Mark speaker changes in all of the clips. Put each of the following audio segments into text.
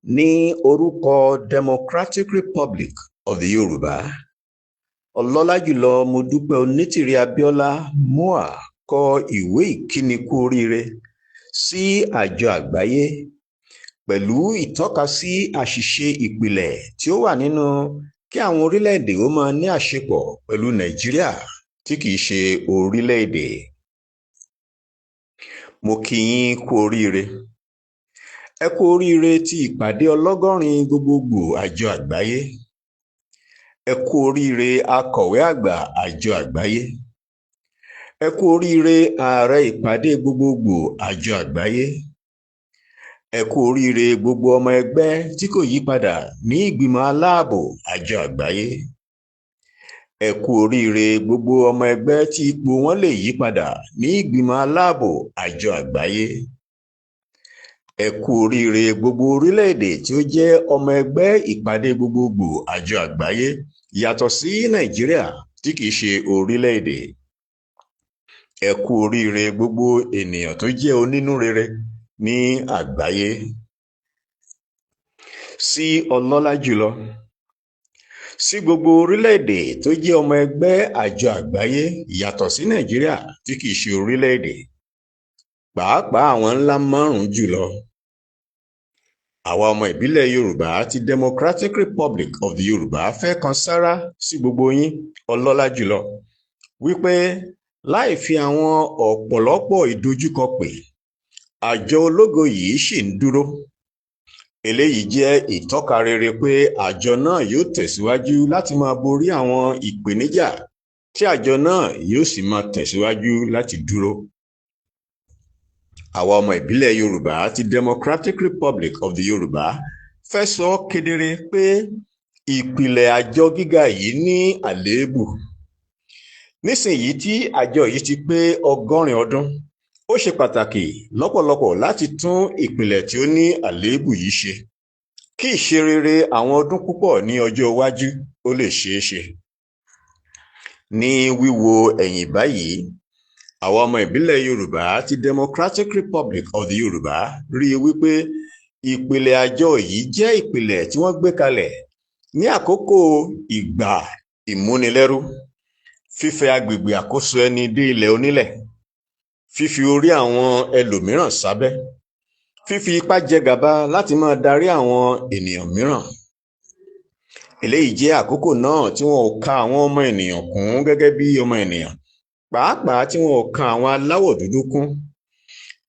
Speaker 1: Ní orúkọ Democratic Republic of the Yorùbá, ọlọ́lá jùlọ Modúpẹ́ Onítìrí Abíọ́lá MOA kọ ìwé ìkíni kú oríire sí àjọ àgbáyé pẹ̀lú ìtọ́kasí àṣìṣe ìpìlẹ̀ tí ó wà nínú kí àwọn orílẹ̀-èdè ó máa ní àṣepọ̀ pẹ̀lú Nàìjíríà tí kìí ṣe orílẹ̀-èdè. Mo kí yín kú oríire. Ẹ kú oríire ti ìpàdé ọlọ́gọ́rin gbogbogbò àjọ àgbáyé. Ẹ kú oríire akọ̀wé àgbà àjọ àgbáyé. Ẹ kú oríire ààrẹ ìpàdé gbogbogbò àjọ àgbáyé. Ẹ kú oríire gbogbo ọmọ ẹgbẹ́ tí kò yí padà ní ìgbìmọ̀ aláàbò àjọ àgbáyé. Ẹ kú oríire gbogbo ọmọ ẹgbẹ́ tí ipò wọn lè yí padà ní ìgbìmọ̀ aláàbò àjọ àgbáyé. Ẹ kú oríire gbogbo orílẹ̀-èdè tí ó jẹ́ ọmọ ẹgbẹ́ ìpàdé gbogbogbò àjọ àgbáyé yàtọ̀ sí Nàìjíríà tí kìí ṣe orílẹ̀-èdè. Ẹ kú oríire gbogbo ènìyàn tó jẹ́ onínúrere ní àgbáyé. Sí ọlọ́lá jùlọ. Sí gbogbo orílẹ̀-èdè tó jẹ́ ọmọ ẹgbẹ́ àjọ àgbáyé yàtọ̀ sí Nàìjíríà tí kìí ṣe orílẹ̀-èdè, pàápàá àwọn ńlá márùn-ún jùlọ. Àwa ọmọ ìbílẹ̀ Yorùbá ti Democratic Republic of the Yorùbá fẹ́ kan sárá sí gbogbo yín ọlọ́lá jùlọ wípé láì fi àwọn ọ̀pọ̀lọpọ̀ ìdojúkọ pè, àjọ ológo yìí ṣì ń dúró. Eléyìí jẹ́ ìtọ́ka rere pé àjọ náà yóò tẹ̀síwájú láti máa borí àwọn ìpèníjà tí àjọ náà yóò sì máa tẹ̀síwájú láti dúró. Àwa ọmọ ìbílẹ̀ Yorùbá ti Democratic Republic of the Yorùbá fẹ́ sọ kedere pé ìpìlẹ̀ àjọ gíga yìí ní àléébù. Nísìnyí tí àjọ yìí ti pé 80 ọdún, ó ṣe pàtàkì lọ́pọ̀lọpọ̀ láti tún ìpìlẹ̀ tí ó ní àléébù yìí ṣe, kí ìṣerere àwọn ọdún púpọ̀ ní ọjọ́ iwájú ó lè ṣeé ṣe. Ní wíwo ẹ̀yìn báyìí, àwa ọmọ ìbílẹ̀ Yorùbá ti Democratic Republic of the Yorùbá rí i wípé ìpìlẹ̀ àjọ yìí jẹ́ ìpìlẹ̀ tí wọ́n gbé kalẹ̀ ní àkókò ìgbà ìmúnilẹ́rú, fífẹ̀ agbègbè àkóso ẹni dé ilẹ̀ onílẹ̀, fífi orí àwọn ẹlòmíràn sábẹ́, fífi ipá jẹ gàba láti máa darí àwọn ènìyàn mìíràn. Eléyìí jẹ́ àkókò náà tí wọn ò ka àwọn ọmọ ènìyàn kún gẹ́gẹ́ bí ọmọ ènìyàn, pàápàá tí wọn ò ka àwọn aláwọ̀ dúdú kún.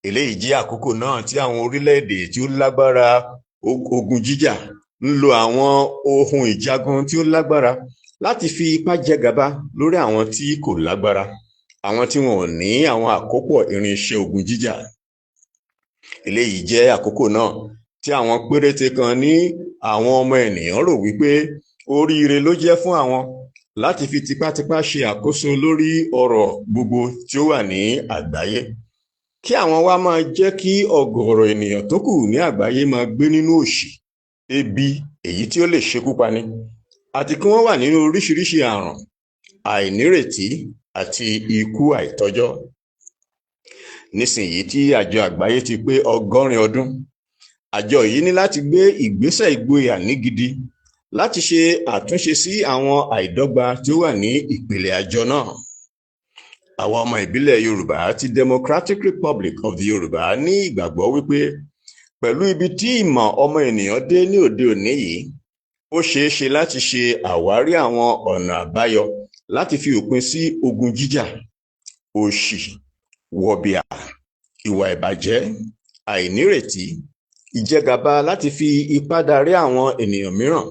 Speaker 1: Eléyìí jẹ́ àkókò náà tí àwọn orílẹ̀-èdè tí ó lágbára ogun jíjà ń lo àwọn ohun ìjagun tí ó lágbára láti fi ipá jẹ gàba lórí àwọn tí kò lágbára, àwọn tí wọn ò ní àwọn àkópọ̀ irinṣẹ́ ogun jíjà. Eléyìí jẹ́ àkókò náà tí àwọn péréte kan ní àwọn ọmọ ènìyàn rò wípé oríire ló jẹ́ fún àwọn láti fi tipátipá ṣe àkóso lórí ọrọ̀ gbogbo tí ó wà ní àgbáyé, kí àwọn wá máa jẹ́ kí ọ̀gọ̀ọ̀rọ̀ ènìyàn tó kù ní àgbáyé máa gbé nínú òṣì, ebi èyí tí ó lè ṣekú pani, àti kí wọ́n wà nínú oríṣiríṣi àrùn, àìnírètí àti ikú àìtọ́jọ́. Nísìnyí tí àjọ àgbáyé ti pé 80 ọdún, àjọ yìí ní láti gbé ìgbésẹ̀ ìgboyà ní gidi láti ṣe àtúnṣe sí àwọn àìdọ́gba tí ó wà ní ìpìlẹ̀ àjọ náà. Àwa ọmọ ìbílẹ̀ Yorùbá ti Democratic Republic of the Yorùbá ní ìgbàgbọ́ wípé pẹ̀lú ibi tí ìmọ̀ ọmọ ènìyàn dé ní òde òní yìí, ó ṣeé ṣe láti ṣe àwárí àwọn ọ̀nà àbáyọ láti fi òpin sí ogun jíjà, òṣì, wọ̀bìà, ìwà ìbàjẹ́, àìnírètí, ìjẹgàba láti fi ipá darí àwọn ènìyàn mìíràn,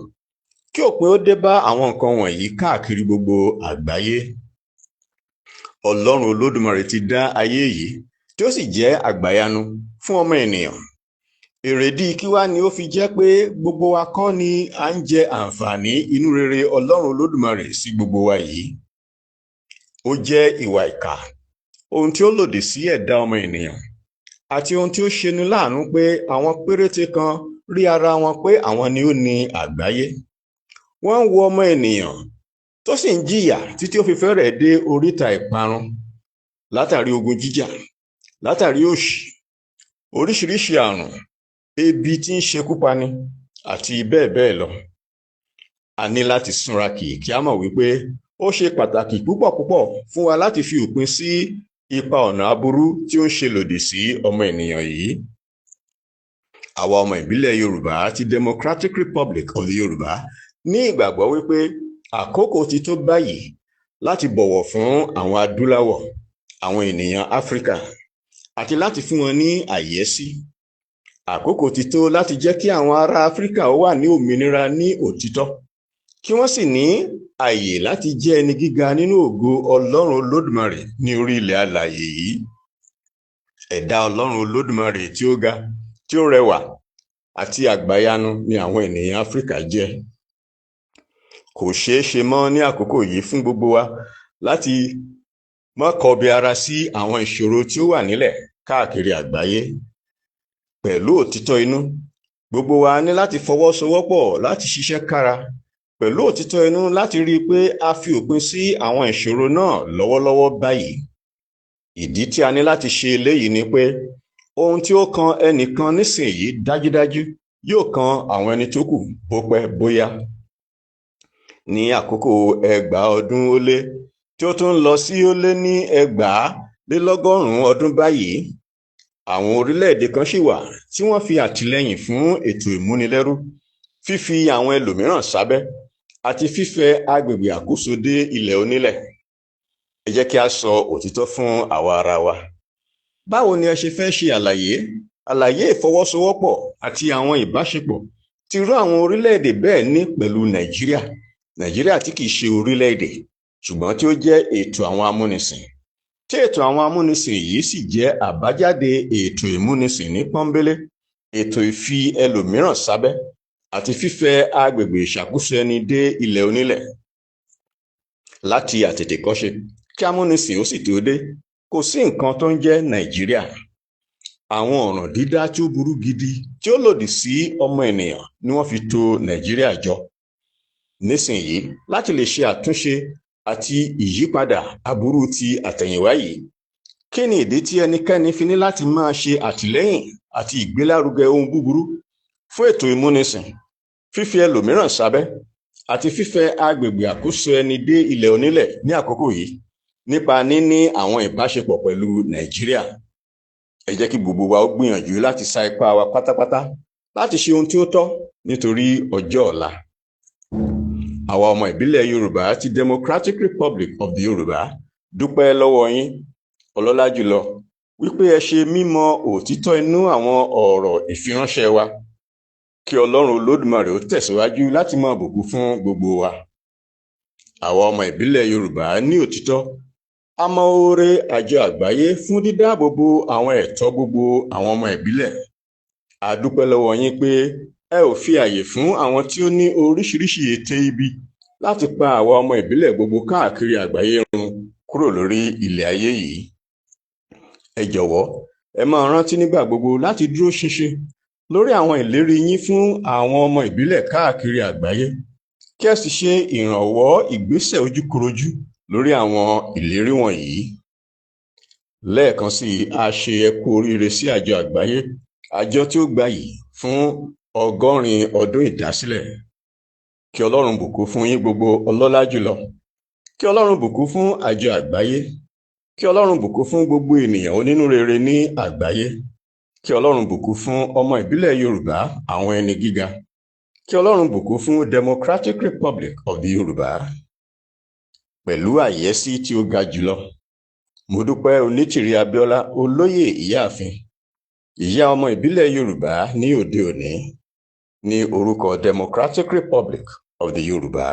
Speaker 1: kí òpin ó dé bá àwọn nǹkan wọ̀nyí káàkiri gbogbo àgbáyé. Ọlọ́run Olódùmarè ti dá ayé yìí tí ó sì jẹ́ àgbàyanu fún ọmọ ènìyàn. Èrèdí kí wá ni ó fi jẹ́ pé gbogbo wa kọ́ ni à ń jẹ àǹfààní inú rere Ọlọ́run Olódùmarè sí gbogbo wa yìí. Ó jẹ́ ìwà ìkà, ohun tí ó lòdì sí ẹ̀dá ọmọ ènìyàn, àti ohun tí ó ṣeni láàánú pé àwọn péréte kan rí ara wọn pé àwọn ni ó ní àgbáyé. Wọ́n ń wo ọmọ ènìyàn tó sì ń jìyà títí ó fi fẹ́rẹ̀ẹ́ dé oríta ìparun látàrí ogun jíjà, látàrí òṣì, oríṣiríṣi àrùn, Ebi tí ń ṣekú pani àti bẹ́ẹ̀ bẹ́ẹ̀ lọ. A ní láti súnrakì kí a mọ̀ wípé ó ṣe pàtàkì púpọ̀ púpọ̀ fún wa láti fi òpin sí ipa ọ̀nà aburú tí ó ń ṣe lòdì sí ọmọ ènìyàn yìí. Àwa ọmọ ìbílẹ̀ Yorùbá ti Democratic Republic of the Yorùbá ní ìgbàgbọ́ wípé àkókò ti tó báyìí láti bọ̀wọ̀ fún àwọn adúláwọ̀, àwọn ènìyàn Áfíríkà, àti láti fún wọn ní àyẹ́sí. Àkókò ti tó láti jẹ́ kí àwọn ará Áfíríkà ó wà ní òmìnira ní òtítọ́, kí wọ́n sì ní àyè láti jẹ́ ẹni gíga nínú ògo Ọlọ́run Olódùmarè ní orí ilẹ̀ alààyè yìí. Ẹ̀dá Ọlọ́run Olódùmarè tí ó ga, tí ó rẹwà àti àgbàyanu ni àwọn ènìyàn Áfíríkà jẹ́. Kò ṣeé ṣe mọ́ ní àkókò yìí fún gbogbo wa láti má kọbi ara sí àwọn ìṣòro tí ó wà nílẹ̀ káàkiri àgbáyé. Pẹ̀lú òtítọ́ inú, gbogbo wa ní láti fọwọ́sowọ́pọ̀ láti ṣiṣẹ́ kára pẹ̀lú òtítọ́ inú láti rí i pé a fi òpin sí àwọn ìṣòro náà lọ́wọ́lọ́wọ́ báyìí. Ìdí tí a ní láti ṣe eléyìí ni pé ohun tí ó kan ẹnìkan nísìnyí dájúdájú yóò kan àwọn ẹni tó kù bó pẹ́ bóyá. Ní àkókò 2000 ó lé tí ó tún lọ sí ó lé ní 190 ọdún báyìí, àwọn orílẹ̀-èdè kan ṣì wà tí wọ́n fi àtìlẹ́yìn fún ètò ìmúnilẹ́rú, fífi àwọn ẹlòmíràn sábẹ́ àti fífẹ̀ agbègbè àkóso dé ilẹ̀ onílẹ̀. Ẹ jẹ́ kí a sọ òtítọ́ fún àwa ara wa. Báwo ni ẹ ṣe fẹ́ ṣe àlàyé ìfọwọ́sowọ́pọ̀ àti àwọn ìbáṣepọ̀ tí irú àwọn orílẹ̀-èdè bẹ́ẹ̀ ní pẹ̀lú Nàìjíríà, Nàìjíríà tí kìí ṣe orílẹ̀-èdè ṣùgbọ́n tí ó jẹ́ ètò àwọn amúnisìn, tí ètò àwọn amúnisìn yìí sì jẹ́ àbájáde ètò ìmúnisìn ní pọ́nbélé, ètò ìfi ẹlòmíràn sábẹ́ àti fífẹ̀ agbègbè ìṣàkóso ẹni dé ilẹ̀ onílẹ̀? Láti àtètèkọ́ṣe kí amúnisìn ó sì tó dé, kò sí nǹkan tó ń jẹ́ Nàìjíríà. Àwọn ọ̀ràn dídá tí ó burú gidi tí ó lòdì sí ọmọ ènìyàn ni wọ́n fi tò Nàìjíríà jọ. Nísìnyí, láti lè ṣe àtúnṣe àti ìyípadà aburú ti àtẹ̀yìnwá yìí, kí ni ìdí tí ẹnikẹ́ni fi ní láti máa ṣe àtìlẹ́yìn àti ìgbélárugẹ ohun búburú fún ètò ìmúnisìn, fífi ẹlòmíràn sábẹ́ àti fífẹ̀ agbègbè àkóso ẹni dé ilẹ̀ onílẹ̀ ní àkókò yìí nípa níní àwọn ìbáṣepọ̀ pẹ̀lú Nàìjíríà? Ẹ jẹ́ kí gbogbo wa ó gbìyànjú láti sa ipá wa pátápátá láti ṣe ohun tí ó tọ́ nítorí ọjọ́ ọ̀la. Àwa ọmọ ìbílẹ̀ Yorùbá ti Democratic Republic of the Yorùbá dúpẹ́ lọ́wọ́ yín, ọlọ́lá jùlọ, wípé ẹ ṣe mímọ̀ òtítọ́ inú àwọn ọ̀rọ̀ ìfiránṣẹ́ wa. Kí Ọlọ́run Olódùmarè ó tẹ̀síwájú láti máa bùkún fún gbogbo wa. Àwa ọmọ ìbílẹ̀ Yorùbá ní òtítọ́, a mọ oore àjọ àgbáyé fún dídáàbòbò àwọn ẹ̀tọ́ gbogbo àwọn ọmọ ìbílẹ̀. A dúpẹ́ lọ́wọ́ yín pé ẹ ò fi àyè fún àwọn tí ó ní oríṣiríṣi ète ibi láti pa àwa ọmọ ìbílẹ̀ gbogbo káàkiri àgbáyé run kúrò lórí ilẹ̀ ayé yìí. Ẹ jọ̀wọ́, ẹ máa rántí nígbà gbogbo láti dúró ṣinṣin lórí àwọn ìlérí yín fún àwọn ọmọ ìbílẹ̀ káàkiri àgbáyé, kí ẹ sì ṣe ìrànwọ́ ìgbésẹ̀ ojúkorojú lórí àwọn ìlérí wọ̀nyí. Lẹ́ẹ̀kan sí i, a ṣe ẹ kú oríire sí àjọ àgbáyé, àjọ tí ó gbayì fún 80 ọdún ìdásílẹ̀. Kí Ọlọ́run bùkún fún yín gbogbo, ọlọ́lá jùlọ. Kí Ọlọ́run bùkún fún àjọ àgbáyé. Kí Ọlọ́run bùkún fún gbogbo ènìyàn onínúrere ní àgbáyé. Kí Ọlọ́run bùkún fún ọmọ ìbílẹ̀ Yorùbá, àwọn ẹni gíga. Kí Ọlọ́run bùkún fún Democratic Republic of the Yorùbá. Pẹ̀lú àyẹ́sí tí ó ga jùlọ, Modúpẹ́ Onítìrí Abíọ́lá, olóyè ìyáàfin, ìyá ọmọ ìbílẹ̀ Yorùbá ní òde òní, ní orúkọ Democratic Republic of the Yorùbá.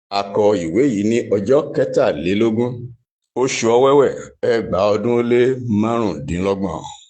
Speaker 1: A kọ ìwé yìí ní ọjọ́ 23, oṣù Ọ̀wẹ̀wẹ̀, 2025.